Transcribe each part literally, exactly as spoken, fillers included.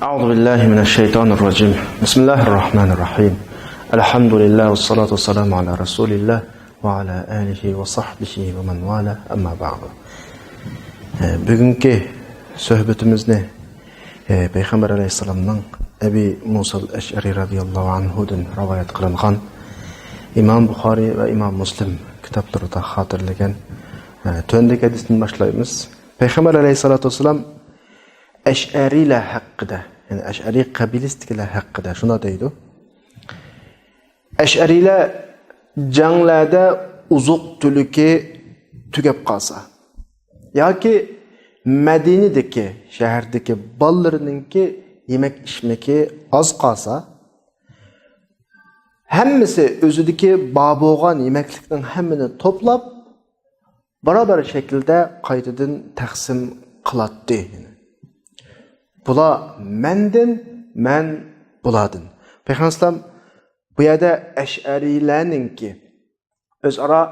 أعوذ بالله من الشيطان الرجيم. بسم الله الرحمن الرحيم. الحمد لله والصلاة والسلام على رسول الله وعلى آله وصحبه ومن والاه. أما بعد. بۈگۈنكى سۆھبىتىمىزنى، ئە، پەيغەمبەر ئەلەيھىسسالامنىڭ ئەبى مۇسال ئەشئەرى رەزىياللاھۇ ئەنھۇدىن رىۋايەت قىلىنغان ئىمام بۇخارىي ۋە ئىمام مۇسلىم كىتابلىرىدا خاتىرىلىگەن، ئە، تۆۋەندىكى ھەدىستىن باشلايمىز. پەيغەمبەر ئەلەيھىسسالاتۇ ۋەسسالام ئەشئەرىيلەر ھەققىدە، يەنى ئەشئەرىي قەبىلىسىدىكىلەر ھەققىدە شۇنداق دەيدۇ: ئەشئەرىيلەر جەڭلەردە ئوزۇق-تۈلۈكى تۈگەپ قالسا ياكى مەدىنىدىكى، شەھەردىكى بالىلىرىنىڭكى يېمەك-ئىچمىكى ئاز قالسا، ھەممىسى ئۆزىدىكى بار بولغان يېمەكلىكنىڭ ھەممىنى توپلاپ، بارابەر شەكىلدە قايتىدىن تەقسىم قىلاتتى. بۇلار مەندىن، مەن بۇلاردىن. پەيغەمبەر ئەلەيھىسسالام بۇ يەردە ئەشئەرىيلەرنىڭكى ئۆزئارا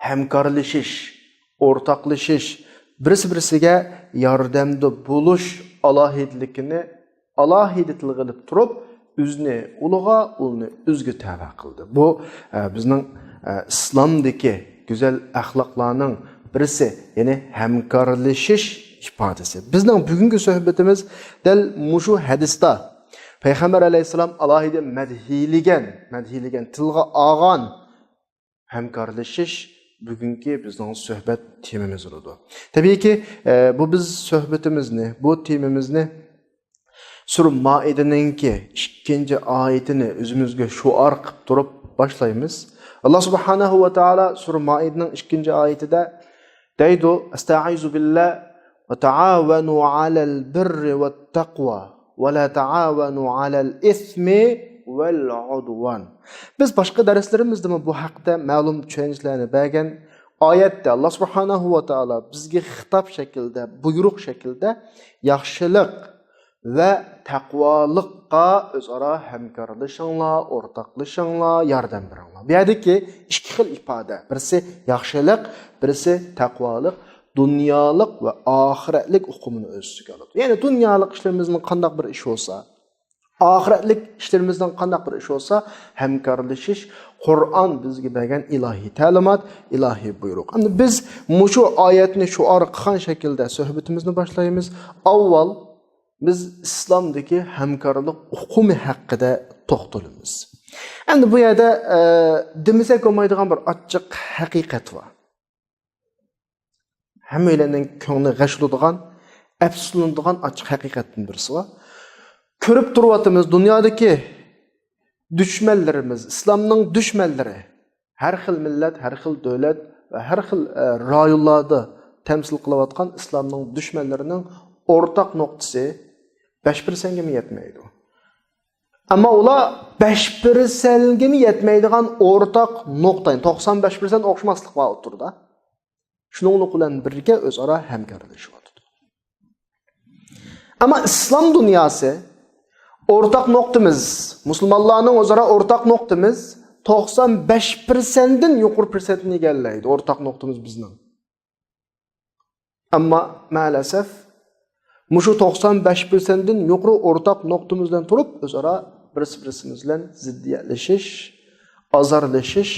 ھەمكارلىشىش، ئورتاقلىشىش، بىرسى-بىرسىگە ياردەمدە بولۇش ئالاھىدىلىكىنى ئالاھىدە تىلغا ئېلىپ تۇرۇپ، ئۆزىنى ئۇلىغا، ئۇلىنى ئۆزىگە تەۋە قىلدى. بۇ، ئە، بىزنىڭ، ئە، ئىسلامدىكى گۈزەل ئەخلاقلارنىڭ بىرسى، يەنى ھەمكارلىشىش ئىپادىسى. بىزنىڭ بۈگۈنكى سۆھبىتىمىز دەل مۇشۇ ھەدىستە پەيغەمبەر ئەلەيھىسسالام ئالاھىدە مەدھىيلىگەن، مەدھىيلىگەن، تىلغا ئالغان ھەمكارلىشىش بۈگۈنكى بىزنىڭ سۆھبەت تېمىمىز بولىدۇ. تەبىئىيكى، ئە، بۇ بىز سۆھبىتىمىزنى، بۇ تېمىمىزنى سۈرە مائىدىنىڭكى ئىككىنچى ئايىتىنى ئۆزىمىزگە شوئار قىلىپ تۇرۇپ باشلايمىز. ئاللا سۇبھانەھۇ ۋە تائالا سۈرە مائىدىنىڭ ئىككىنچى ئايىتىدە دەيدۇ: ئەستەئىزۇ بىللا، ۋە تائاۋەنۇ ئەلەل بىررى ۋەت تەقۋا، ۋە لا تائاۋەنۇ ئەلەل ئىسمى ۋەل ئۇدۋان. بىز باشقا دەرسلىرىمىزدىمۇ بۇ ھەقتە مەلۇم چۈشەنچىلەرنى بەرگەن. ئايەتتە ئاللا سۇبھانەھۇ ۋە تائالا بىزگە خىتاب شەكلىدە، بۇيرۇق شەكلىدە ياخشىلىق ۋە تەقۋالىققا ئۆزئارا ھەمكارلىشىڭلار، ئورتاقلىشىڭلار، ياردەم بېرىڭلار. بۇ يەردىكى ئىككى خىل ئىپادە، بىرسى ياخشىلىق، بىرسى تەقۋالىق، دۇنيالىق ۋە ئاخىرەتلىك ئۇقۇمىنى ئۆز ئىچىگە ئالىدۇ. يەنى دۇنيالىق ئىشلىرىمىزنىڭ قانداق بىر ئىش بولسا، ئاخىرەتلىك ئىشلىرىمىزنىڭ قانداق بىر ئىش بولسا، ھەمكارلىشىش قۇرئان بىزگە بەرگەن ئىلاھىي تەلىمات، ئىلاھىي بۇيرۇق. ئەمدى بىز مۇشۇ ئايەتنى شوئار قىلغان شەكىلدە سۆھبىتىمىزنى باشلايمىز. ئاۋۋال بىز ئىسلامدىكى ھەمكارلىق ئۇقۇمى ھەققىدە توختىلىمىز. ئەمدى بۇ يەردە، ئە، دېمىسەك بولمايدىغان بىر ئاچچىق ھەقىقەت بار. ھەممەيلەننىڭ كۆڭلى غەش بولىدىغان، ئەپسۇسلىنىدىغان ئاچچىق ھەقىقەتتىن بىرسى بار. كۆرۈپ تۇرۇۋاتىمىز، دۇنيادىكى دۈشمەنلىرىمىز، ئىسلامنىڭ دۈشمەنلىرى، ھەر خىل مىللەت، ھەر خىل دۆلەت ۋە ھەر خىل، ئە، رايونلاردا تەمسىل قىلىۋاتقان ئىسلامنىڭ دۈشمەنلىرىنىڭ ئورتاق نۇقتىسى بەش پىرسەنتكىمۇ يەتمەيدۇ. ئەمما ئۇلار بەش پىرسەنتكىمۇ يەتمەيدىغان ئورتاق نۇقتا، يەنى توقسان بەش پىرسەنت ئوخشىماسلىق بار ئوتتۇرىدا. شۇنىڭلىق بىلەن بىرگە ئۆزئارا ھەمكارلىشىۋاتىدۇ. ئەمما ئىسلام دۇنياسى ئورتاق نۇقتىمىز، مۇسۇلمانلارنىڭ ئۆزئارا ئورتاق نۇقتىمىز توقسان بەش پىرسەنتتىن يۇقىرى پىرسەنتنى ئىگىلەيدۇ، ئورتاق نۇقتىمىز بىزنىڭ. ئەمما مەلەسەف، مۇشۇ توقسان بەش پىرسەنتتىن يۇقىرى ئورتاق نۇقتىمىز بىلەن تۇرۇپ، ئۆزئارا بىرسى-بىرسىمىز بىلەن زىددىيەتلىشىش، ئازارلىشىش،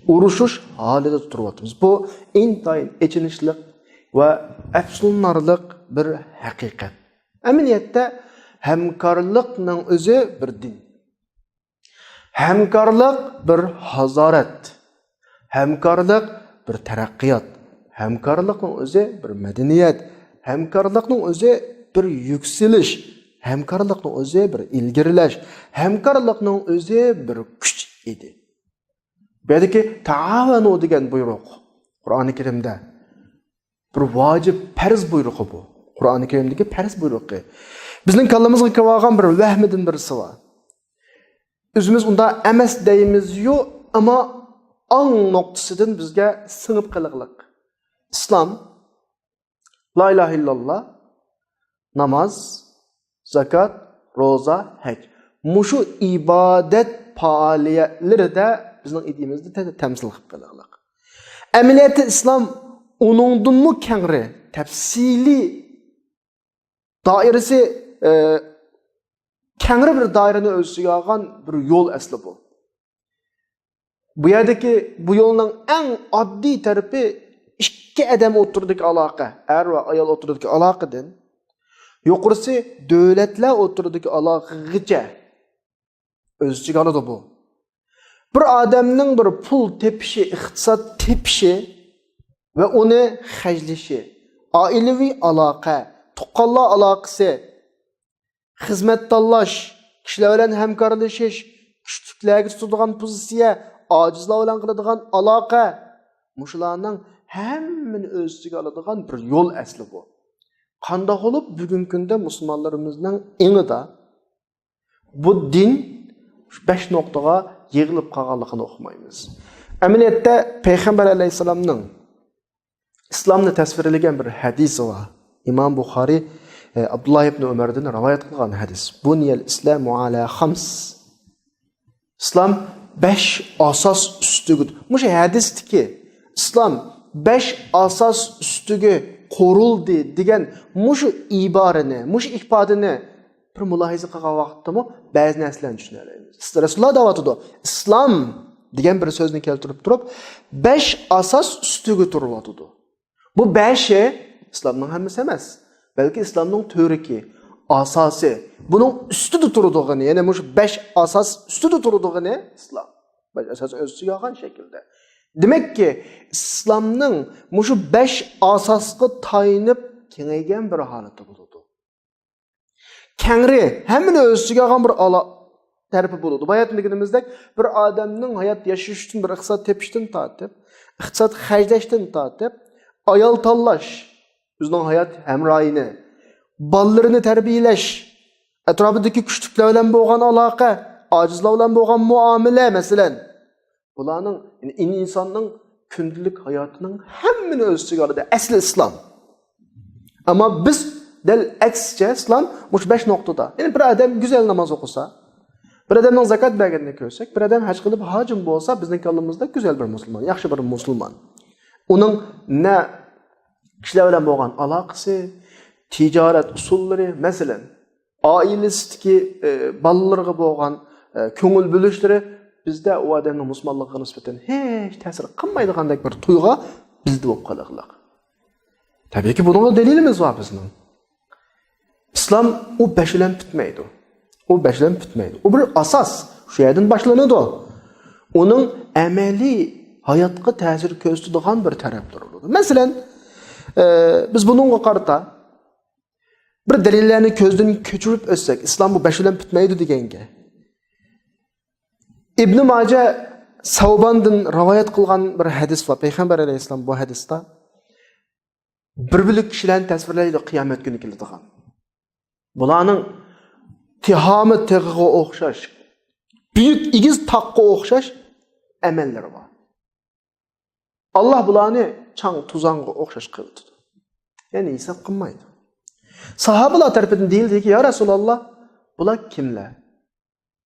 ئۇرۇشۇش ھالىتىدە تۇرۇۋاتىمىز. بۇ ئىنتايىن ئېچىنىشلىق ۋە ئەپسۇسلىنارلىق بىر ھەقىقەت. ئەمەلىيەتتە ھەمكارلىقنىڭ ئۆزى بىر دىن. ھەمكارلىق بىر ھازارەت. ھەمكارلىق بىر تەرەققىيات. ھەمكارلىقنىڭ ئۆزى بىر مەدەنىيەت. ھەمكارلىقنىڭ ئۆزى بىر يۈكسىلىش. ھەمكارلىقنىڭ ئۆزى بىر ئىلگىرىلەش. ھەمكارلىقنىڭ ئۆزى بىر كۈچ ئىدى. بۇ يەردىكى تائاۋەنۇ دېگەن بۇيرۇق قۇرئانى كەرىمدە بىر ۋاجىپ پەرز بۇيرۇقى بۇ. قۇرئانى كەرىمدىكى پەرز بۇيرۇقى. بىزنىڭ كاللىمىزغا كىرىۋالغان بىر ۋەھمىدىن بىرسى بار. ئۆزىمىز ئۇنداق ئەمەس دەيمىزيۇ، ئەمما ئاڭ نۇقتىسىدىن بىزگە سىڭىپ قېلىغلىق. ئىسلام، لا ئىلاھە ئىللاللا، ناماز، زاكات، روزا، ھەج. مۇشۇ ئىبادەت پائالىيەتلىرىدە بىزنىڭ ئىدىيىمىزنى تە-، تەمسىل قىلىپ قېلىغلىق. ئەمەلىيەتتە ئىسلام ئۇنىڭدىنمۇ كەڭرى، تەپسىلىي دائىرىسى، ئە، كەڭرى بىر دائىرىنى ئۆز ئىچىگە ئالغان بىر يول ئەسلى بۇ. بۇ يەردىكى، بۇ يولنىڭ ئەڭ ئاددىي تەرىپى ئىككى ئادەم ئوتتۇرىدىكى ئالاقە، ئەر ۋە ئايال ئوتتۇرىدىكى ئالاقىدىن، يۇقىرىسى دۆلەتلەر ئوتتۇرىدىكى ئالاقىغىچە ئۆز ئىچىگە ئالىدۇ بۇ. بىر ئادەمنىڭ بىر پۇل تېپىشى، ئىقتىساد تېپىشى ۋە ئۇنى خەجلىشى، ئائىلىۋى ئالاقە، تۇغقانلار ئالاقىسى، خىزمەت تاللاش، كىشىلەر بىلەن ھەمكارلىشىش، كۈچلۈكلەرگە تۇتىدىغان پوزىتسىيە، ئاجىزلار بىلەن قىلىدىغان ئالاقە، مۇشۇلارنىڭ ھەممىنى ئۆز ئىچىگە ئالىدىغان بىر يول ئەسلى بۇ. قانداق بولۇپ بۈگۈنكى كۈندە مۇسۇلمانلىرىمىزنىڭ ئېڭىدا بۇ دىن بەش نۇقتىغا يىغىلىپ قالغانلىقىنى ئۇقمايمىز. ئەمەلىيەتتە پەيغەمبەر ئەلەيھىسسالامنىڭ ئىسلامنى تەسۋىرلىگەن بىر ھەدىسى بار. ئىمام بۇخارى، ئە، ئابدۇللا ئىبن ئۆمەردىن رىۋايەت قىلغان ھەدىس. بۇنىيەل ئىسلامۇ ئەلا خەمس. ئىسلام بەش ئاساس ئۈستىگە. مۇشۇ ھەدىستىكى ئىسلام بەش ئاساس ئۈستىگە قۇرۇلدى دېگەن مۇشۇ ئىبارىنى، مۇشۇ ئىپادىنى بىر مۇلاھىزە قىلغان ۋاقىتتىمۇ بەزى نەرسىلەرنى چۈشىنەلەيمىز. رەسۇلۇللا دەۋاتىدۇ، ئىسلام دېگەن بىر سۆزنى كەلتۈرۈپ تۇرۇپ، بەش ئاساس ئۈستىگە تۇرۇۋاتىدۇ. بۇ بەشى ئىسلامنىڭ ھەممىسى ئەمەس، بەلكى ئىسلامنىڭ تۈۋرۈكى، ئاساسى. بۇنىڭ ئۈستىدە تۇرىدىغىنى، يەنى مۇشۇ بەش ئاساس ئۈستىدە تۇرىدىغىنى ئىسلام. بەش ئاساس ئۆز ئىچىگە ئالغان شەكىلدە. دېمەككى، ئىسلامنىڭ مۇشۇ بەش ئاساسقا تايىنىپ كېڭەيگەن بىر ھالىتى بولىدۇ. كەڭرى، ھەممىنى ئۆز ئىچىگە ئالغان بىر ئالا تەرىپى بولىدۇ. باياتىن دېگىنىمىزدەك، بىر ئادەمنىڭ ھايات ياشىشى ئۈچۈن بىر ئىقتىساد تېپىشتىن تارتىپ، ئىقتىساد خەجلەشتىن تارتىپ، ئايال تاللاش، ئۆزىنىڭ ھايات ھەمراھىنى، بالىلىرىنى تەربىيەلەش، ئەتراپىدىكى كۈچلۈكلەر بىلەن بولغان ئالاقە، ئاجىزلار بىلەن بولغان مۇئامىلە، مەسىلەن، بۇلارنىڭ، يەنى ئىن-، ئىنساننىڭ كۈندىلىك ھاياتىنىڭ ھەممىنى ئۆز ئىچىگە ئالىدۇ. ئەسلى ئىسلام. ئەمما بىز دەل ئەكسىچە ئىسلام مۇشۇ بەش نۇقتىدا. يەنى بىر ئادەم گۈزەل ناماز ئوقۇسا، بىر ئادەمنىڭ زاكات بەرگىنىنى كۆرسەك، بىر ئادەم ھەج قىلىپ ھاجىم بولسا، بىزنىڭ كاللىمىزدا گۈزەل بىر مۇسۇلمان، ياخشى بىر مۇسۇلمان. ئۇنىڭ نە كىشىلەر بىلەن بولغان ئالاقىسى، تىجارەت ئۇسۇللىرى، مەسىلەن، ئائىلىسىدىكى، ئە، بالىلىرىغا بولغان، ئە، كۆڭۈل بۆلۈشلىرى بىزدە ئۇ ئادەمنىڭ مۇسۇلمانلىقىغا نىسبەتەن ھېچ تەسىر قىلمايدىغاندەك بىر تۇيغۇ بىزدە بولۇپ قېلىقلىق. تەبىئىيكى، بۇنىڭغا دەلىلىمىز بار بىزنىڭ. ئىسلام ئۇ بەش بىلەن پۈتمەيدۇ. ئۇ بەش بىلەن پۈتمەيدۇ. ئۇ بىر ئاساس. شۇ يەردىن باشلىنىدۇ. ئۇنىڭ ئەمەلىي ھاياتقا تەسىر كۆرسىتىدىغان بىر تەرەپلىرى بولىدۇ. مەسىلەن، ئە، بىز بۇنىڭغا قارىتا بىر دەلىللەرنى كۆزدىن كۆچۈرۈپ ئۆتسەك، ئىسلام بۇ بەش بىلەن پۈتمەيدۇ دېگەنگە. ئىبنى ماجە سەۋباندىن رىۋايەت قىلغان بىر ھەدىس بار. پەيغەمبەر ئەلەيھىسسالام بۇ ھەدىستە بىر بۆلەك كىشىلەرنى تەسۋىرلەيدۇ، قىيامەت كۈنى كېلىدىغان. بۇلارنىڭ تىھامە تېغىغا ئوخشاش، بۈيۈك ئېگىز تاغقا ئوخشاش ئەمەللىرى بار. ئاللاھ بۇلارنى چاڭ توزانغا ئوخشاش قىلىۋېتىدۇ. يەنى ھېساب قىلمايدۇ. ساھابىلار تەرىپىدىن دېيىلدىكى، يا رەسۇلاللاھ، بۇلار كىملەر؟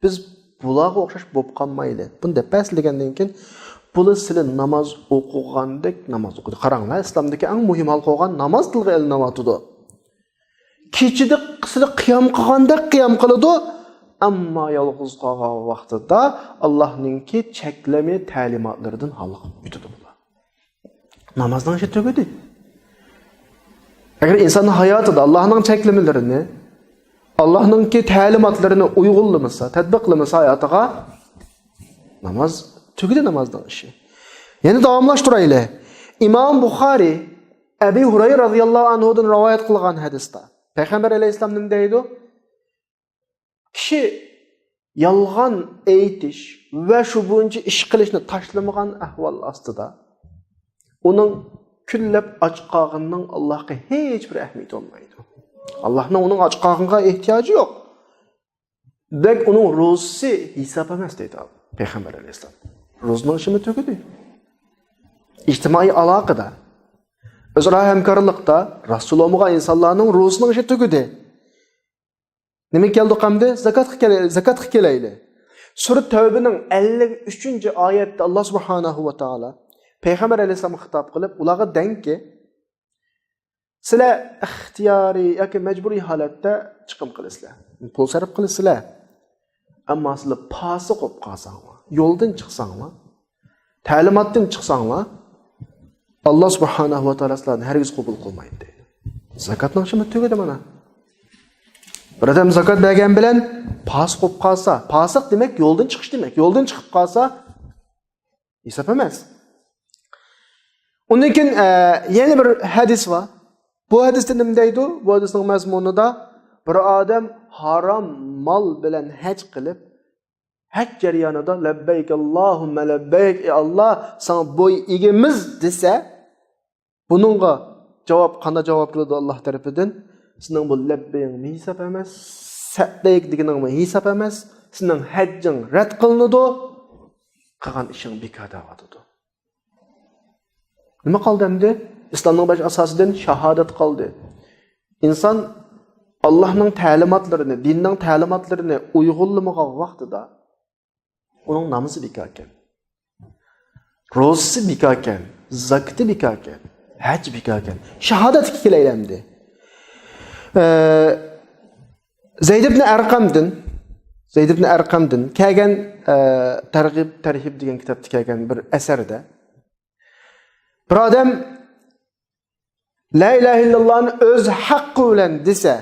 بىز بۇلارغا ئوخشاش بولۇپ قالمايلى. بۇنى دەپ بەرسىلە دېگەندىن كېيىن، بۇلار سىلى ناماز ئوقۇغاندەك ناماز ئوقۇيدۇ. قاراڭلار، ئىسلامدىكى ئەڭ مۇھىم ھالقا بولغان ناماز تىلغا ئېلىنىۋاتىدۇ. كېچىدە سىلى قىيام قىلغاندەك قىيام قىلىدۇ، ئەمما يالغۇز قالغان ۋاقتىدا ئاللاھنىڭكى چەكلىمە تەلىماتلىرىدىن ھالقىپ ئۆتىدۇ بۇلار. نامازنىڭ ئىشى تۈگىدى. ئەگەر ئىنساننىڭ ھاياتىدا ئاللاھنىڭ چەكلىمىلىرىنى، ئاللاھنىڭكى تەلىماتلىرىنى ئۇيغۇنلىمىسا، تەتبىقلىمىسا ھاياتىغا، ناماز تۈگىدى، نامازنىڭ ئىشى. يەنە داۋاملاشتۇرايلى. ئىمام بۇخارى ئەبى ھۇرەيرە رازىياللاھۇ ئەنھۇدىن رىۋايەت قىلغان ھەدىستە پەيغەمبەر ئەلەيھىسسالام نېمە دەيدۇ؟ كىشى يالغان ئېيتىش ۋە شۇ بويىچە ئىش قىلىشنى تاشلىمىغان ئەھۋال ئاستىدا، ئۇنىڭ كۈنلەپ ئاچ قالغىنىنىڭ ئاللاھقا ھېچ بىر ئەھمىيىتى بولمايدۇ. ئاللاھنىڭ ئۇنىڭ ئاچ قالغىنىغا ئېھتىياجى يوق. دېمەك، ئۇنىڭ روزىسى ھېساب ئەمەس دەيدۇ پەيغەمبەر ئەلەيھىسسالام. روزىنىڭ ئىشىمۇ تۈگىدى. ئىجتىمائىي ئالاقىدە، ئۆزئارا ھەمكارلىقتا راستچىل بولمىغان ئىنسانلارنىڭ روزىسىنىڭ ئىشى تۈگىدى. نېمە كەلدۇق ئەمدى؟ زاكاتقا كېلە-، زاكاتقا كېلەيلى. سۈرە تەۋبىنىڭ ئەللىك ئۈچىنچى ئايەتتە ئاللا سۇبھانەھۇ ۋە تائالا پەيغەمبەر ئەلەيھىسسالامغا خىتاب قىلىپ، ئۇلارغا دەڭكى، سىلەر ئىختىيارىي ياكى مەجبۇرىي ھالەتتە چىقىم قىلىسىلەر. پۇل سەرپ قىلىسىلەر. ئەمما سىلەر پاسىق بولۇپ قالساڭلار، يولدىن چىقساڭلار، تەلىماتتىن چىقساڭلار، ئاللا سۇبھانەھۇ ۋە تائالا سىلەرنى ھەرگىز قوبۇل قىلمايدۇ دەيدۇ. زاكاتنىڭ ئىشىمۇ تۈگىدى مانا. بىر ئادەم زاكات بەرگەن بىلەن پاسىق بولۇپ قالسا، پاسىق دېمەك يولدىن چىقىش دېمەك. يولدىن چىقىپ قالسا، ھېساب ئەمەس. ئۇندىن كېيىن، ئە، يەنە بىر ھەدىس بار. بۇ ھەدىستە نېمە دەيدۇ؟ بۇ ھەدىسنىڭ مەزمۇنىدا بىر ئادەم ھارام مال بىلەن ھەج قىلىپ، ھەج جەريانىدا لەببەيك ئاللاھۇممە لەببەيك، ئەي ئاللا، ساڭا بوي ئېگىمىز دېسە، بۇنىڭغا جاۋاب، قانداق جاۋاب كېلىدۇ ئاللا تەرىپىدىن؟ سېنىڭ بۇ لەببەيىڭمۇ ھېساب ئەمەس، سەئدەيك دېگىنىڭمۇ ھېساب ئەمەس، سېنىڭ ھەججىڭ رەت قىلىنىدۇ، قىلغان ئىشىڭ بىكار دەۋاتىدۇ. نېمە قالدى ئەمدى؟ ئىسلامنىڭ بەش ئاساسىدىن شاھادەت قالدى. ئىنسان ئاللاھنىڭ تەلىماتلىرىنى، دىننىڭ تەلىماتلىرىنى ئۇيغۇنلىمىغان ۋاقتىدا ئۇنىڭ نامىزى بىكاركەن، روزىسى بىكاركەن، زاكىتى بىكاركەن، ھەجى بىكاركەن. شاھادەتكە كېلەيلى ئەمدى. ئە، زەيد ئىبن ئەرقەمدىن، زەيد ئىبن ئەرقەمدىن كەلگەن، ئە، تەرغىب، تەرھىب دېگەن كىتابتا كەلگەن بىر ئەسەردە، بىر ئادەم لا ئىلاھە ئىللاللانى ئۆز ھەققى بىلەن دېسە،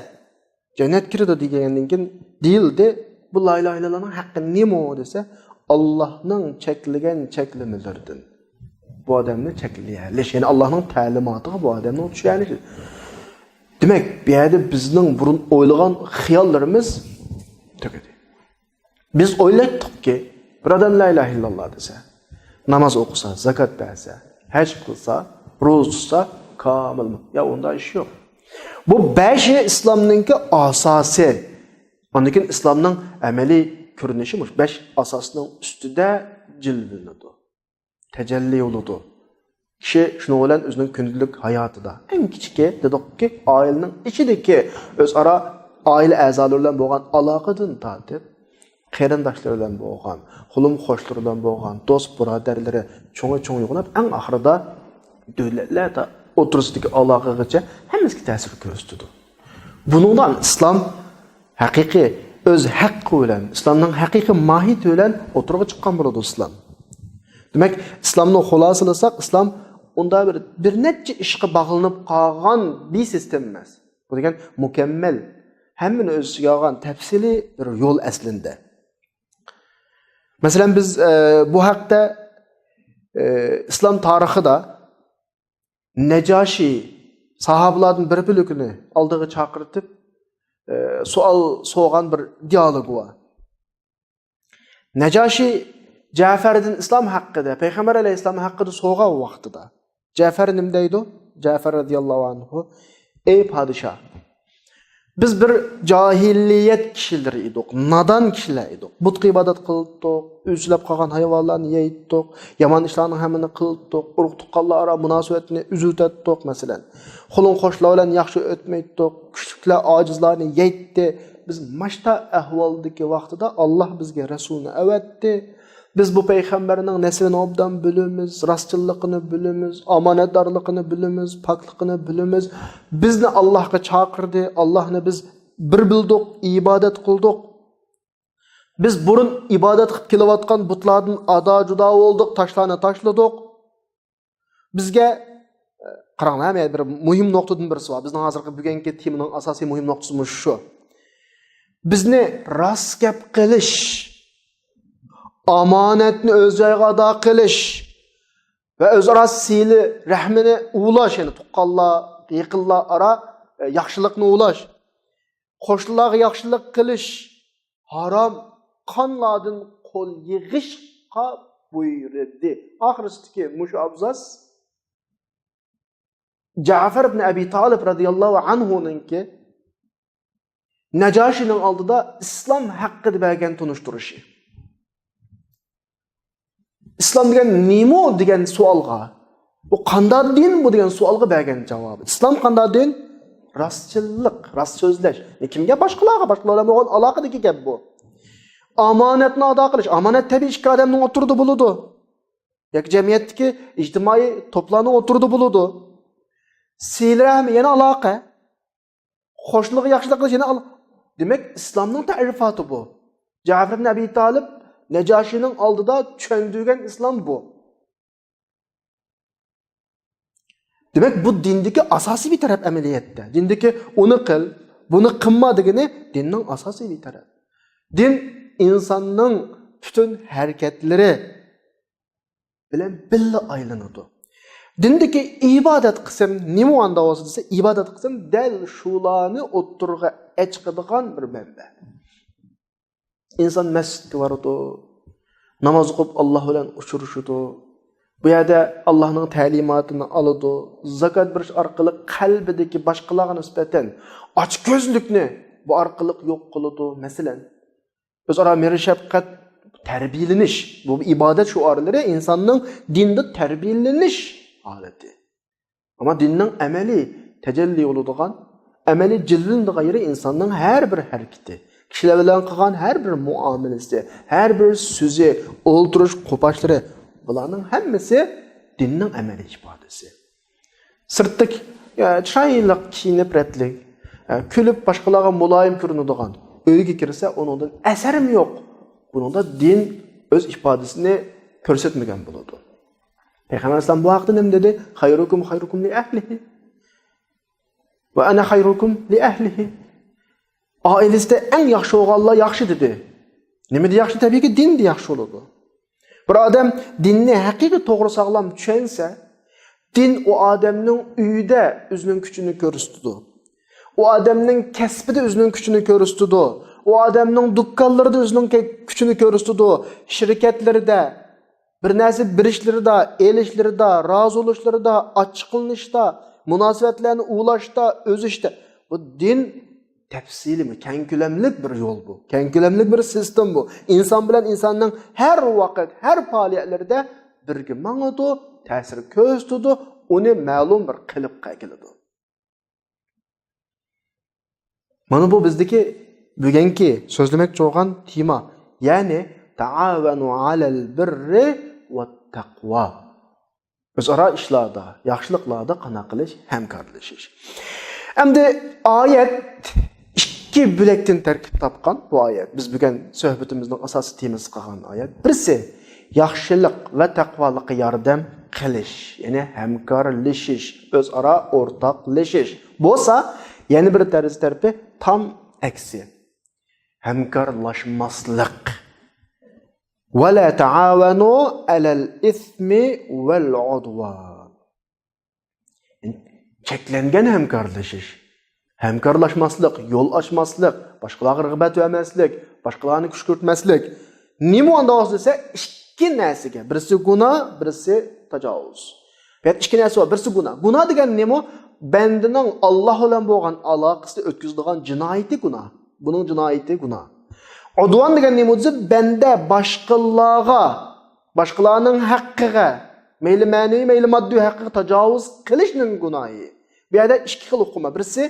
جەننەتكە كىرىدۇ دېگەندىن كېيىن دېيىلدى، بۇ لا ئىلاھە ئىللاللانىڭ ھەققى نېمە دېسە، ئاللاھنىڭ چەكلىگەن چەكلىمىلىرىدىن. بۇ ئادەمنى چەكلىيەلىش، يەنى ئاللاھنىڭ تەلىماتىغا بۇ ئادەمنىڭ چۈشەلىشى. دېمەك، بۇ يەردە بىزنىڭ بۇرۇن ئويلىغان خىياللىرىمىز تۈگىدى. بىز ئويلايتتۇقكى، بىر ئادەم لا ئىلاھە ئىللاللا دېسە، ناماز ئوقۇسا، زاكات بەرسە، ھەج قىلسا، روزا تۇتسا، كامىل. يا، ئۇنداق ئىش يوق. بۇ بەشى ئىسلامنىڭكى ئاساسى. ئاندىن كېيىن ئىسلامنىڭ ئەمەلىي كۆرۈنۈشى مۇشۇ بەش ئاساسنىڭ ئۈستىدە جىلۋىلىنىدۇ، تەجەللى بولىدۇ. كىشى شۇنىڭ بىلەن ئۆزىنىڭ كۈندىلىك ھاياتىدا، ئەڭ كىچىكى، دېدۇقكى، ئائىلىنىڭ ئىچىدىكى ئۆزئارا ئائىلە ئەزالىرى بىلەن بولغان ئالاقىدىن تارتىپ، قېرىنداشلىرى بىلەن بولغان، قولۇم قوشنىلىرى بىلەن بولغان، دوست بۇرادەرلىرى، چوڭى چوڭ يوقلاپ، ئەڭ ئاخىرىدا دۆلەتلەر ئوتتۇرىسىدىكى ئالاقىغىچە ھەممىسىگە تەسىر كۆرسىتىدۇ. بۇنىڭدا ئىسلام ھەقىقىي ئۆز ھەققى بىلەن، ئىسلامنىڭ ھەقىقىي ماھىيىتى بىلەن ئوتتۇرىغا چىققان بولىدۇ ئىسلام. دېمەك، ئىسلامنى خۇلاسىلىساق، ئىسلام ئۇنداق بىر، بىر نەچچە ئىشقا باغلىنىپ قالغان بىر سىستېما ئەمەس. بۇ دېگەن مۇكەممەل، ھەممىنى ئۆز ئىچىگە ئالغان تەپسىلىي بىر يول ئەسلىندە. مەسىلەن، بىز، ئە، بۇ ھەقتە، ئە، ئىسلام تارىخىدا نەجاشى ساھابىلاردىن بىر بۆلىكىنى ئالدىغا چاقىرتىپ، ئە، سوئال سورىغان بىر دىيالوگى بار. نەجاشى جەفەردىن ئىسلام ھەققىدە، پەيغەمبەر ئەلەيھىسسالام ھەققىدە سورىغان ۋاقتىدا، جەفەر نېمە دەيدۇ؟ جەفەر رەزىياللاھۇ ئەنھۇ، ئەي پادىشاھ، بىز بىر جاھىلىيەت كىشىلىرى ئىدۇق، نادان كىشىلەر ئىدۇق. بۇتقا ئىبادەت قىلاتتۇق، ئۆزلەپ قالغان ھايۋانلارنى يەيتتۇق، يامان ئىشلارنىڭ ھەممىنى قىلاتتۇق، ئۇرۇق تۇغقانلار ئارا مۇناسىۋەتنى ئۈزۈۋېتەتتۇق، مەسىلەن. قولۇم قوشلار بىلەن ياخشى ئۆتمەيتتۇق، كۈچلۈكلەر ئاجىزلارنى يەيتتى. بىز ماشتا ئەھۋالدىكى ۋاقتىدا ئاللا بىزگە رەسۇلنى ئەۋەتتى. بىز بۇ پەيغەمبەرنىڭ نەسلىنى ئوبدان بىلىمىز، راستچىللىقىنى بىلىمىز، ئامانەتدارلىقىنى بىلىمىز، پاكلىقىنى بىلىمىز. بىزنى ئاللاھقا چاقىردى، ئاللاھنى بىز بىر بىلدۇق، ئىبادەت قىلدۇق. بىز بۇرۇن ئىبادەت قىلىپ كېلىۋاتقان بۇتلاردىن ئادا-جۇدا بولدۇق، تاشلارنى تاشلىدۇق. بىزگە، ئە، قاراڭلار، مەن بىر مۇھىم نۇقتىدىن بىرسى بار. بىزنىڭ ھازىرقى بۈگۈنكى تېمىنىڭ ئاساسىي مۇھىم نۇقتىسى مۇشۇ شۇ. بىزنى راست گەپ قىلىش، ئامانەتنى ئۆز جايىغا ئادا قىلىش ۋە ئۆزئارا سىلە رەھمىنى ئۇلاش، يەنى تۇغقانلار، يېقىنلار ئارا، ئە، ياخشىلىقنى ئۇلاش، قوشنىلارغا ياخشىلىق قىلىش، ھارام قانلاردىن قول يىغىشقا بۇيرۇدى. ئاخىرسىدىكى مۇشۇ ئابزاس جەفەر ئىبن ئەبى تالىب رەزىياللاھۇ ئەنھۇنىڭكى نەجاشىنىڭ ئالدىدا ئىسلام ھەققىدە بەرگەن تونۇشتۇرۇشى. ئىسلام دېگەن نېمە دېگەن سوئالغا، بۇ قانداق دىن بۇ دېگەن سوئالغا بەرگەن جاۋابى. ئىسلام قانداق دىن؟ راستچىللىق، راست سۆزلەش. كىمگە؟ باشقىلارغا، باشقىلار بىلەن بولغان ئالاقىدىكى گەپ بۇ. ئامانەتنى ئادا قىلىش. ئامانەت تەبىئىي ئىككى ئادەمنىڭ ئوتتۇرىدا بولىدۇ. ياكى جەمئىيەتتىكى ئىجتىمائىي توپلارنىڭ ئوتتۇرىدا بولىدۇ. سىلە رەھىم يەنە ئالاقە. قوشنىغا ياخشىلىق قىلىش يەنە ئالا-، دېمەك، ئىسلامنىڭ تەرىپاتى بۇ. جەفەر ئىبن ئەبى تالىپ نەجاشىنىڭ ئالدىدا چۈشەندۈرگەن ئىسلام بۇ. دېمەك، بۇ دىندىكى ئاساسىي بىر تەرەپ ئەمەلىيەتتە. دىندىكى ئۇنى قىل، بۇنى قىلما دېگىنى دىننىڭ ئاساسىي بىر تەرەپ. دىن ئىنساننىڭ پۈتۈن ھەرىكەتلىرى بىلەن بىللە ئايلىنىدۇ. دىندىكى ئىبادەت قىسىم نېمە ئاندا بولسا دېسە، ئىبادەت قىسىم دەل شۇلارنى ئوتتۇرىغا ئەچىقىدىغان بىر مەنبە. ئىنسان مەسچىتكە بارىدۇ، ناماز ئوقۇپ، ئاللا بىلەن ئۇچرىشىدۇ. بۇ يەردە ئاللانىڭ تەلىماتىنى ئالىدۇ. زاكات بېرىش ئارقىلىق قەلبىدىكى باشقىلارغا نىسبەتەن ئاچكۆزلۈكنى بۇ ئارقىلىق يوق قىلىدۇ. مەسىلەن، ئۆزئارا مېھرى شەپقەت، تەربىيەلىنىش. بۇ ئىبادەت شوئارلىرى ئىنساننىڭ دىندا تەربىيەلىنىش ھالىتى. ئەمما دىننىڭ ئەمەلىي تەجەللى بولىدىغان، ئەمەلىي جىلۋىلىنىدىغان يېرى ئىنساننىڭ ھەر بىر ھەرىكىتى، كىشىلەر بىلەن قىلغان ھەر بىر مۇئامىلىسى، ھەر بىر سۆزى، ئولتۇرۇش قوپاشلىرى، بۇلارنىڭ ھەممىسى دىننىڭ ئەمەلىي ئىپادىسى. سىرتتىكى، يا، چىرايلىق كىيىنىپ رەتلىك، يا، كۈلۈپ باشقىلارغا مۇلايىم كۆرۈنىدىغان ئۆيگە كىرسە، ئۇنىڭدىن ئەسەرمۇ يوق. بۇنىڭدا دىن ئۆز ئىپادىسىنى كۆرسەتمىگەن بولىدۇ. پەيغەمبەر ئەلەيھىسسالام بۇ ھەقتە نېمە دېدى؟ «خەيرۇكۇم خەيرۇكۇم لى ئەھلىھى. ۋە ئەنە خەيرۇكۇم لى ئەھلىھى.» ئائىلىسىدە ئەڭ ياخشى بولغانلار ياخشى دېدى. نېمىدە ياخشى؟ تەبىئىيكى، دىندە ياخشى بولىدۇ. بىر ئادەم دىننى ھەقىقىي توغرا ساغلام چۈشەنسە، دىن ئۇ ئادەمنىڭ ئۆيىدە ئۆزىنىڭ كۈچىنى كۆرسىتىدۇ. ئۇ ئادەمنىڭ كەسپىدە ئۆزىنىڭ كۈچىنى كۆرسىتىدۇ. ئۇ ئادەمنىڭ دۇكانلىرىدا ئۆزىنىڭ كە-، كۈچىنى كۆرسىتىدۇ. شىركەتلىرىدە، بىر نەرسە بېرىشلىرىدا، ئېلىشلىرىدا، رازى بولۇشلىرىدا، ئاچچىقلىنىشتا، مۇناسىۋەتلەرنى ئۇلاشتا، ئۈزۈشتە. بۇ دىن تەپسىلىي، كەڭ كۆلەملىك بىر يول بۇ. كەڭ كۆلەملىك بىر سىستېما بۇ. ئىنسان بىلەن ئىنساننىڭ ھەر ۋاقىت، ھەر پائالىيەتلىرىدە بىرگە ماڭىدۇ، تەسىر كۆرسىتىدۇ، ئۇنى مەلۇم بىر قېلىپقا ئەكېلىدۇ. مانا بۇ بىزدىكى بۈگۈنكى سۆزلىمەكچى بولغان تېما، يەنى تائاۋەنۇ ئەلەل بىررى ۋەتتەقۋا. ئۆزئارا ئىشلاردا، ياخشىلىقلاردا قانداق قىلىش؟ ھەمكارلىشىش. ئەمدى ئايەت ئىككى بۆلەكتىن تەركىب تاپقان. بۇ ئايەت بىز بۈگۈن سۆھبىتىمىزنىڭ ئاساسىي تېمىسى قىلغان ئايەت. بىرسى، ياخشىلىق ۋە تەقۋالىققا ياردەم قىلىش، يەنى ھەمكارلىشىش، ئۆزئارا ئورتاقلىشىش. بولسا، يەنە بىر تەرىزى تەرىپى تام ئەكسى. ھەمكارلاشماسلىق. ۋەلا تائاۋەنۇ ئەلەل ئىسمى ۋەل ئۇدۋان. چەكلەنگەن ھەمكارلىشىش. ھەمكارلاشماسلىق، يول ئاچماسلىق، باشقىلارغا رىغبەت بەرمەسلىك، باشقىلارنى كۈشكۈرتمەسلىك. نېمە ئۇنداق دېسە، ئىككى نەرسىگە، بىرسى گۇناھ، بىرسى تاجاۋۇز. بۇ يەردە ئىككى نەرسە بار، بىرسى گۇناھ. گۇناھ دېگەن نېمە؟ بەندىنىڭ ئاللا بىلەن بولغان ئالاقىسىنى ئۆتكۈزىدىغان جىنايىتى گۇناھ. بۇنىڭ جىنايىتى گۇناھ. ئۇدۋان دېگەن نېمە دېسە، بەندە باشقىلارغا، باشقىلارنىڭ ھەققىگە، مەيلى مەنىۋى، مەيلى ماددىي ھەققىگە تاجاۋۇز قىلىشنىڭ گۇناھى. بۇ يەردە ئىككى خىل ئۇقۇم بار. بىرسى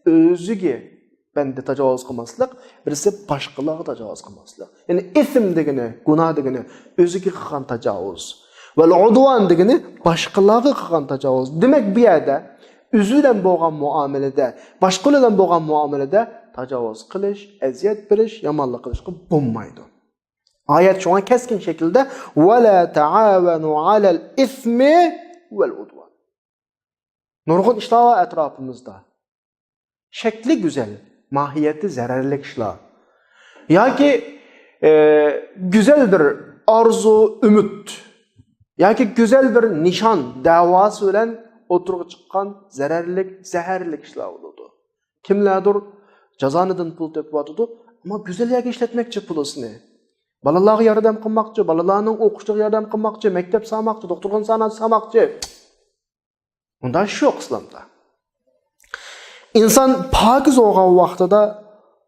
ئۆزىگە بەندە تاجاۋۇز قىلماسلىق، بىرسى باشقىلارغا تاجاۋۇز قىلماسلىق. يەنى ئىسىم دېگىنى، گۇناھ دېگىنى ئۆزىگە قىلغان تاجاۋۇز. ۋەل ئۇدۋان دېگىنى باشقىلارغا قىلغان تاجاۋۇز. دېمەك، بۇ يەردە ئۆزى بىلەن بولغان مۇئامىلىدە، باشقىلار بىلەن بولغان مۇئامىلىدە تاجاۋۇز قىلىش، ئەزىيەت بېرىش، يامانلىق قىلىشقا بولمايدۇ. ئايەت شۇڭا كەسكىن شەكىلدە، ۋەلا تائاۋەنۇ ئەلەل ئىسمى ۋەل ئۇدۋان. نۇرغۇن ئىشلار بار ئەتراپىمىزدا. شەكلى گۈزەل، ماھىيەتى زەرەرلىك ئىشلار. ياكى، ئە، گۈزەل بىر ئارزۇ، ئۈمىد. ياكى گۈزەل بىر نىشان، دەۋاسى بىلەن ئوتتۇرىغا چىققان زەرەرلىك، زەھەرلىك ئىشلار بولىدۇ. كىملەردۇر جازانىدىن پۇل تېپىۋاتىدۇ، ئەمما گۈزەل يەرگە ئىشلەتمەكچى پۇلىسىنى. بالىلارغا ياردەم قىلماقچى، بالىلارنىڭ ئوقۇشىغا ياردەم قىلماقچى، مەكتەپ سالماقچى، دوختۇرخانا سالماقچى. ئۇنداق ئىش يوق ئىسلامدا. ئىنسان پاكىز بولغان ۋاقتىدا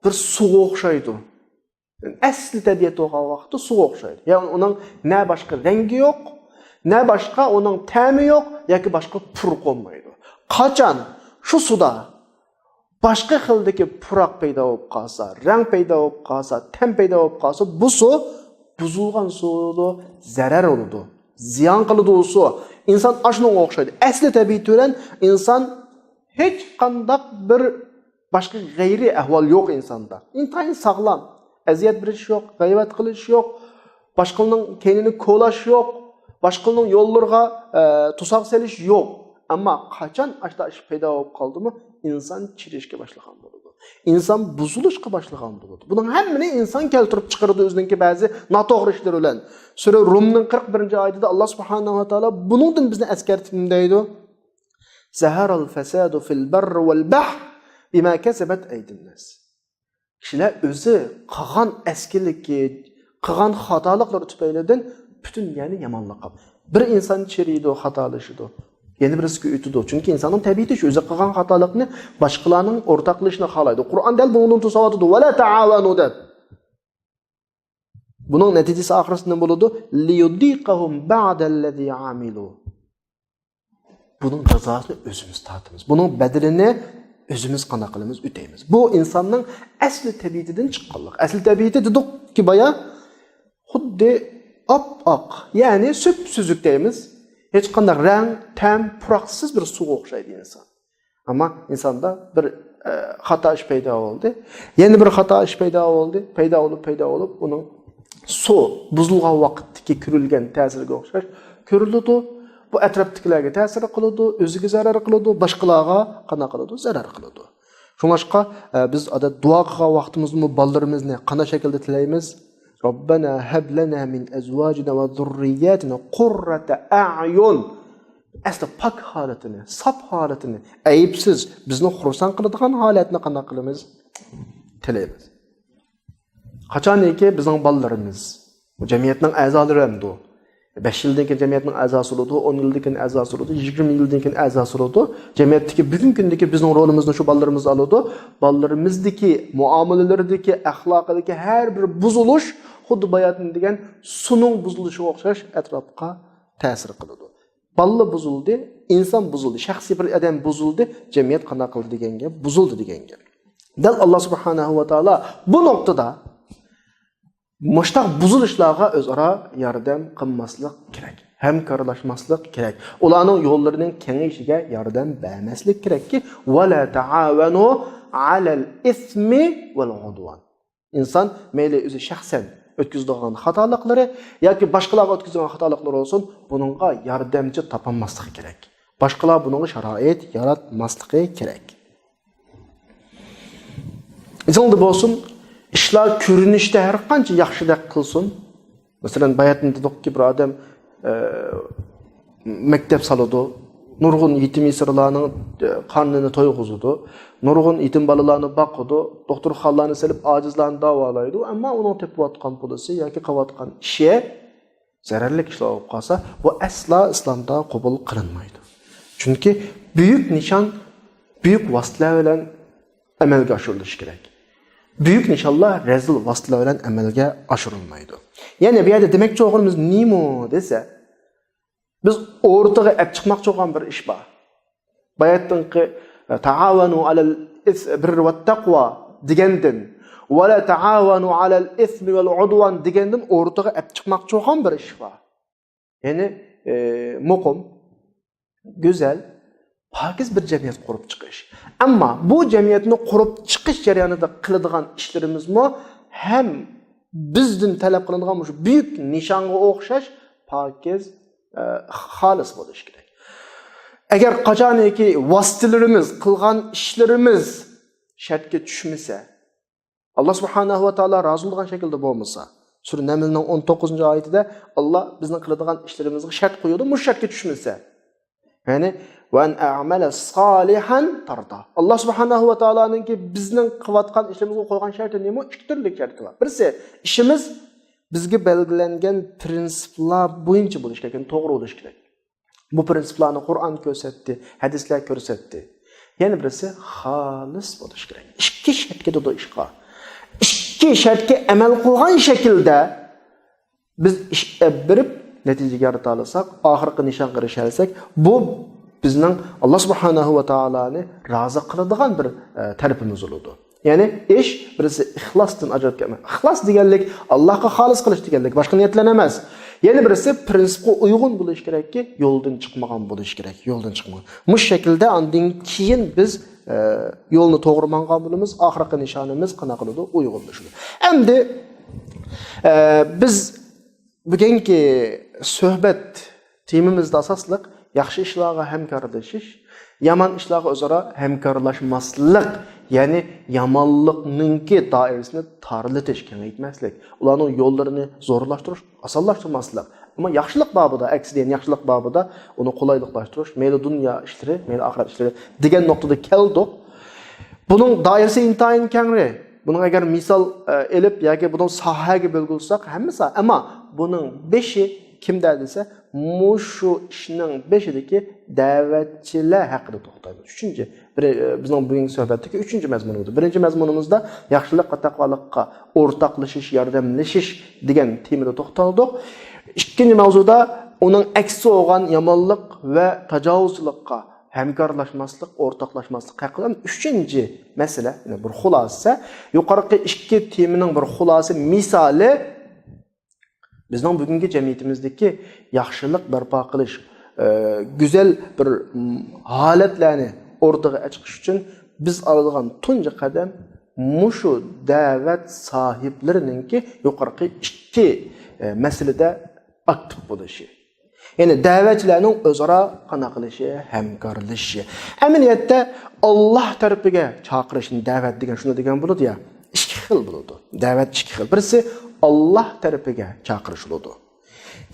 بىر سۇغا ئوخشايدۇ. ئەسلى تەبىئەت بولغان ۋاقىتتا سۇغا ئوخشايدۇ. يەنى ئۇنىڭ نە باشقا رەڭگى يوق، نە باشقا ئۇنىڭ تەمى يوق، ياكى باشقا پۇرىقى بولمايدۇ. قاچان شۇ سۇدا باشقا خىلدىكى پۇراق پەيدا بولۇپ قالسا، رەڭ پەيدا بولۇپ قالسا، تەم پەيدا بولۇپ قالسا، بۇ سۇ بۇزۇلغان سۇ بولىدۇ، زەرەر بولىدۇ، زىيان قىلىدۇ ئۇ سۇ. ئىنسان ئاشۇنىڭغا ئوخشايدۇ. ئەسلى تەبىئىتى بىلەن ئىنسان ھېچقانداق بىر باشقا غەيرىي ئەھۋال يوق ئىنساندا. ئىنتايىن ساغلام. ئەزىيەت بېرىش يوق، غەيۋەت قىلىش يوق، باشقىلارنىڭ كەينىنى كولاش يوق، باشقىلارنىڭ يوللىرىغا، ئە، توساق سېلىش يوق. ئەمما قاچان ئاشتا ئىش پەيدا بولۇپ قالدىمۇ، ئىنسان چىرىشكە باشلىغان بولىدۇ. ئىنسان بۇزۇلۇشقا باشلىغان بولىدۇ. بۇنىڭ ھەممىنى ئىنسان كەلتۈرۈپ چىقىرىدۇ ئۆزىنىڭكى بەزى ناتوغرا ئىشلىرى بىلەن. سۈرە رۇمنىڭ قىرىق بىرىنچى ئايىتىدە ئاللا سۇبھانەھۇ ۋە تائالا بۇنىڭدىن بىزنى ئەسكەرتىپ نېمە دەيدۇ؟ زەھەرەل فەسادۇ فىل بەررى ۋەل بەھر بىما كەسەبەت ئەيدىن ناس. كىشىلەر ئۆزى قىلغان ئەسكىلىكى، قىلغان خاتالىقلىرى تۈپەيلىدىن پۈتۈن دۇنيانى يامانلىققا. بىر ئىنسان چىرىيدۇ، خاتالىشىدۇ. يەنە بىرسىگە ئۆتىدۇ. چۈنكى ئىنساننىڭ تەبىئىتى شۇ، ئۆزى قىلغان خاتالىقنى باشقىلارنىڭ ئورتاقلىشىشىنى خالايدۇ. قۇرئان دەل بۇنىڭدىن توسۇۋاتىدۇ. ۋەلا تائاۋەنۇ دەپ. بۇنىڭ نەتىجىسى ئاخىرسى نېمە بولىدۇ؟ لىيۇزىقەھۇم بەئدەللەزى ئەمىلۇ. بۇنىڭ جازاسىنى ئۆزىمىز تارتىمىز. بۇنىڭ بەدىلىنى ئۆزىمىز قانداق قىلىمىز؟ ئۆتەيمىز. بۇ ئىنساننىڭ ئەسلى تەبىئىتىدىن چىققانلىق. ئەسلى تەبىئىتى دېدۇقكى بايا، خۇددى ئاپئاق، يەنى سۈپسۈزۈك دەيمىز. ھېچقانداق رەڭ، تەم، پۇراقسىز بىر سۇغا ئوخشايدۇ ئىنسان. ئەمما ئىنساندا بىر، ئە، خاتا ئىش پەيدا بولدى. يەنە بىر خاتا ئىش پەيدا بولدى. پەيدا بولۇپ، پەيدا بولۇپ، ئۇنىڭ سۇ بۇزۇلغان ۋاقىتتىكى كۆرۈلگەن تەسىرگە ئوخشاش كۆرۈلىدۇ. بۇ ئەتراپتىكىلەرگە تەسىر قىلىدۇ، ئۆزىگە زەرەر قىلىدۇ، باشقىلارغا قانداق قىلىدۇ؟ زەرەر قىلىدۇ. شۇڭلاشقا، ئە، بىز ئادەت دۇئا قىلغان ۋاقتىمىزدىمۇ بالىلىرىمىزنى قانداق شەكىلدە تىلەيمىز؟ رەببەنا ھەب لەنا مىن ئەزۋاجىنا ۋە زۇررىياتىنا قۇررەتە ئەئيۇن. ئەسلى پاك ھالىتىنى، ساپ ھالىتىنى، ئەيىبسىز، بىزنى خۇرسەن قىلىدىغان ھالەتنى قانداق قىلىمىز؟ تىلەيمىز. قاچانكى بىزنىڭ بالىلىرىمىز، بۇ جەمئىيەتنىڭ ئەزالىرى ئەمدى. بەش يىلدىن كېيىن جەمئىيەتنىڭ ئەزاسى بولىدۇ، ئون يىلدىن كېيىن ئەزاسى بولىدۇ، يىگىرمە يىلدىن كېيىن ئەزاسى بولىدۇ. جەمئىيەتتىكى بۈگۈنكى كۈندىكى بىزنىڭ رولىمىزنى شۇ بالىلىرىمىز ئالىدۇ. بالىلىرىمىزدىكى مۇئامىلىلىرىدىكى، ئەخلاقىدىكى ھەر بىر بۇزۇلۇش خۇددى باياتىن دېگەن سۇنىڭ بۇزۇلۇشىغا ئوخشاش ئەتراپقا تەسىر قىلىدۇ. بالىلا بۇزۇلدى، ئىنسان بۇزۇلدى، شەخسىي بىر ئادەم بۇزۇلدى، جەمئىيەت قانداق قىلدى دېگەن گەپ، بۇزۇلدى دېگەن گەپ. دەل ئاللا سۇبھانەھۇ ۋە تائالا بۇ نۇقتىدا مۇشتاق بۇزۇلۇشلارغا ئۆزئارا ياردەم قىلماسلىق كېرەك، ھەمكارلاشماسلىق كېرەك، ئۇلارنىڭ يوللىرىنىڭ كېڭىيىشىگە ياردەم بەرمەسلىك كېرەككى، ۋەلا تائاۋەنۇ ئەلەل ئىسمى ۋەل ئۇدۋان. ئىنسان مەيلى ئۆزى شەخسەن ئۆتكۈزىدىغان خاتالىقلىرى ياكى باشقىلارغا ئۆتكۈزىدىغان خاتالىقلىرى بولسۇن، بۇنىڭغا ياردەمچى تاپالماسلىقى كېرەك. باشقىلار بۇنىڭغا شارائىت ياراتماسلىقى كېرەك. ئېسىڭدە بولسۇن، ئىشلار كۆرۈنۈشتە ھەر قانچە ياخشىدەك قىلسۇن، مەسىلەن، باياتىن دېدۇقكى، بىر ئادەم، ئە، مەكتەپ سالىدۇ، نۇرغۇن يېتىم يېسىرلارنىڭ، ئە، قارنىنى تويغۇزىدۇ، نۇرغۇن يېتىم بالىلارنى باقىدۇ، دوختۇرخانىلارنى سېلىپ ئاجىزلارنى داۋالايدۇ، ئەمما ئۇنىڭ تېپىۋاتقان پۇلىسى ياكى قىلىۋاتقان ئىشى زەرەرلىك ئىشلار بولۇپ قالسا، بۇ ئەسلا ئىسلامدا قوبۇل قىلىنمايدۇ. چۈنكى بۈيۈك نىشان بۈيۈك ۋاسىتىلەر بىلەن ئەمەلگە ئاشۇرۇلۇشى كېرەك. بۈيۈك نىشانلار رەزىل ۋاسىتىلەر بىلەن ئەمەلگە ئاشۇرۇلمايدۇ. يەنى بۇ يەردە دېمەكچى بولغىنىمىز نېمە دېسە، بىز ئوتتۇرىغا ئەپ چىقماقچى بولغان بىر ئىش بار. باياتىنقى، تائاۋەنۇ ئەلەل ئىس-، بىررى ۋەت تەقۋا دېگەندىن، ۋەلا تائاۋەنۇ ئەلەل ئىسمى ۋەل ئۇدۋان دېگەندىن ئوتتۇرىغا ئەپ چىقماقچى بولغان بىر ئىش بار. يەنى، ئى، مۇقىم، گۈزەل، پاكىز بىر جەمئىيەت قۇرۇپ چىقىش. ئەمما بۇ جەمئىيەتنى قۇرۇپ چىقىش جەريانىدا قىلىدىغان ئىشلىرىمىزمۇ ھەم بىزدىن تەلەپ قىلىنىدىغان مۇشۇ بۈيۈك نىشانغا ئوخشاش پاكىز، ئە، خالىس بولۇشى كېرەك. ئەگەر قاچانكى ۋاسىتىلىرىمىز، قىلغان ئىشلىرىمىز شەرتكە چۈشمىسە، ئاللا سۇبھانەھۇ ۋە تائالا رازى بولىدىغان شەكىلدە بولمىسا، سۈرە نەملنىڭ ئون توققۇزىنچى ئايىتىدە ئاللا بىزنىڭ قىلىدىغان ئىشلىرىمىزغا شەرت قويىدۇ، مۇشۇ شەرتكە چۈشمىسە. يەنى، ۋەن ئەمەلە سالىھەن تاردا. ئاللا سۇبھانەھۇ ۋە تائالانىڭكى بىزنىڭ قىلىۋاتقان ئىشلىرىمىزغا قويغان شەرتى نېمە؟ ئىككى تۈرلۈك شەرتى بار. بىرسى، ئىشىمىز بىزگە بەلگىلەنگەن پرىنسىپلار بويىچە بولۇشى كېرەك، يەنى توغرا بولۇشى كېرەك. بۇ پرىنسىپلارنى قۇرئان كۆرسەتتى، ھەدىسلەر كۆرسەتتى. يەنە بىرسى خالىس بولۇشى كېرەك. ئىككى شەرتكە دېدى ئىشقا. ئىككى شەرتكە ئەمەل قىلغان شەكىلدە بىز ئىش ئېلىپ بېرىپ نەتىجىگە يارىتالىساق، ئاخىرقى نىشانغا ئېرىشەلىسەك، بۇ بىزنىڭ ئاللا سۇبھانەھۇ ۋە تائالانى رازى قىلىدىغان بىر، ئە، تەرىپىمىز بولىدۇ. يەنى ئىش بىرسى ئىخلاستىن ئاجرىلىپ كەتمەي. ئىخلاس دېگەنلىك ئاللاھقا خالىس قىلىش دېگەنلىك، باشقا نىيەتلەرنى ئەمەس. يەنە بىرسى پرىنسىپقا ئۇيغۇن بولۇش كېرەككى، يولدىن چىقمىغان بولۇش كېرەك، يولدىن چىقمىغان. مۇشۇ شەكىلدە ئاندىن كېيىن بىز، ئە، يولنى توغرا ماڭغان بولىمىز، ئاخىرقى نىشانىمىز قانداق بولىدۇ؟ ئۇيغۇنلىشىدۇ. ئەمدى، ئە، بىز بۈگۈنكى سۆھبەت تېمىمىزدا ئاساسلىق ياخشى ئىشلارغا ھەمكارلىشىش، يامان ئىشلارغا ئۆزئارا ھەمكارلاشماسلىق، يەنى يامانلىقنىڭكى دائىرىسىنى تارلىتىش، كېڭەيتمەسلىك، ئۇلارنىڭ يوللىرىنى زورلاشتۇرۇش، ئاسانلاشتۇرماسلىق. ئەمما ياخشىلىق بابىدا، ئەكسىدە، يەنى ياخشىلىق بابىدا ئۇنى قولايلىقلاشتۇرۇش، مەيلى دۇنيا ئىشلىرى، مەيلى ئاخىرەت ئىشلىرى دېگەن نۇقتىدا كەلدۇق. بۇنىڭ دائىرىسى ئىنتايىن كەڭرى. بۇنىڭ ئەگەر مىسال، ئە، ئېلىپ ياكى بۇنىڭ ساھەگە بۆلگۈلىسەك، ھەممە ساھە، ئەمما بۇنىڭ بېشى كىمدە دېسە، مۇشۇ ئىشنىڭ بېشىدىكى دەۋەتچىلەر ھەققىدە توختايمىز. ئۈچىنچى، بىر، ئە، بىزنىڭ بۈگۈنكى سۆھبەتتىكى ئۈچىنچى مەزمۇنىمىز. بىرىنچى مەزمۇنىمىزدا ياخشىلىق ۋە تەقۋالىققا ئورتاقلىشىش، ياردەملىشىش دېگەن تېمىدا توختالدۇق. ئىككىنچى مەۋزۇدا ئۇنىڭ ئەكسى بولغان يامانلىق ۋە تاجاۋۇزچىلىققا ھەمكارلاشماسلىق، ئورتاقلاشماسلىق ھەققىدە ئۈچىنچى مەسىلە، يەنى بىر خۇلاسە. يۇقىرىقى ئىككى تېمىنىڭ بىر خۇلاسە مىسالى بىزنىڭ بۈگۈنكى جەمئىيىتىمىزدىكى ياخشىلىق بەرپا قىلىش، ئە، گۈزەل بىر، م، ھالەتلەرنى ئوتتۇرىغا چىقىش ئۈچۈن بىز ئالىدىغان تۇنجى قەدەم مۇشۇ دەۋەت ساھىبلىرىنىڭكى يۇقىرىقى ئىككى، ئە، مەسىلىدە ئاكتىپ بولۇشى. يەنى دەۋەتچىلەرنىڭ ئۆزئارا قانداق قىلىشى، ھەمكارلىشىشى. ئەمەلىيەتتە، ئاللاھ تەرىپىگە چاقىرىشنى دەۋەت دېگەن شۇنى دېگەن بولىدۇ يا. ئىككى خىل بولىدۇ. دەۋەت ئىككى خىل. بىرسى ئاللاھ تەرىپىگە چاقىرىش بولىدۇ.